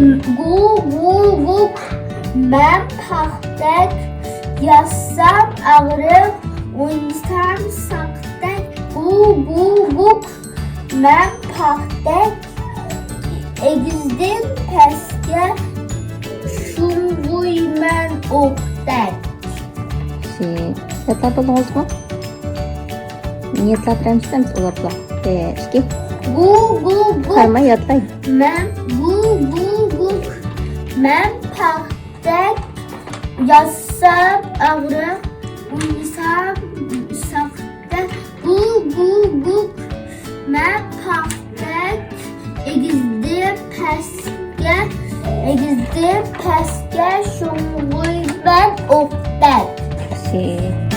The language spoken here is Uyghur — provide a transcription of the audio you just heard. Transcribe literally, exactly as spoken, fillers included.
گۇ گۇ گۇك، مەن پاختەك، ياتسام ئاغرىق، ئوينىسام ساختەك. گۇ گۇ گۇك، مەن پاختەك، ئېگىزدىن پەسكە شۇڭغۇيمەن ئوقتەك. شى، يادلاپ بولدىڭىزمۇ؟ نىيەتلەپ بېرەمسىز ئەمىسە ئۇلار بىلەن؟ بىر، ئىككى. گۇ گۇ گۇك. قارىماي يادلاي. مەن گۇ گۇ گۇك. مەن پاختەك. ياتسام ئاغرىق، ئوينىسام ساختەك. گۇ گۇ گۇك. مەن پاختەك. ئېگىزدىن پەسكە، ئېگىزدىن پەسكە شۇڭغۇيمەن ئوقتەك. شى.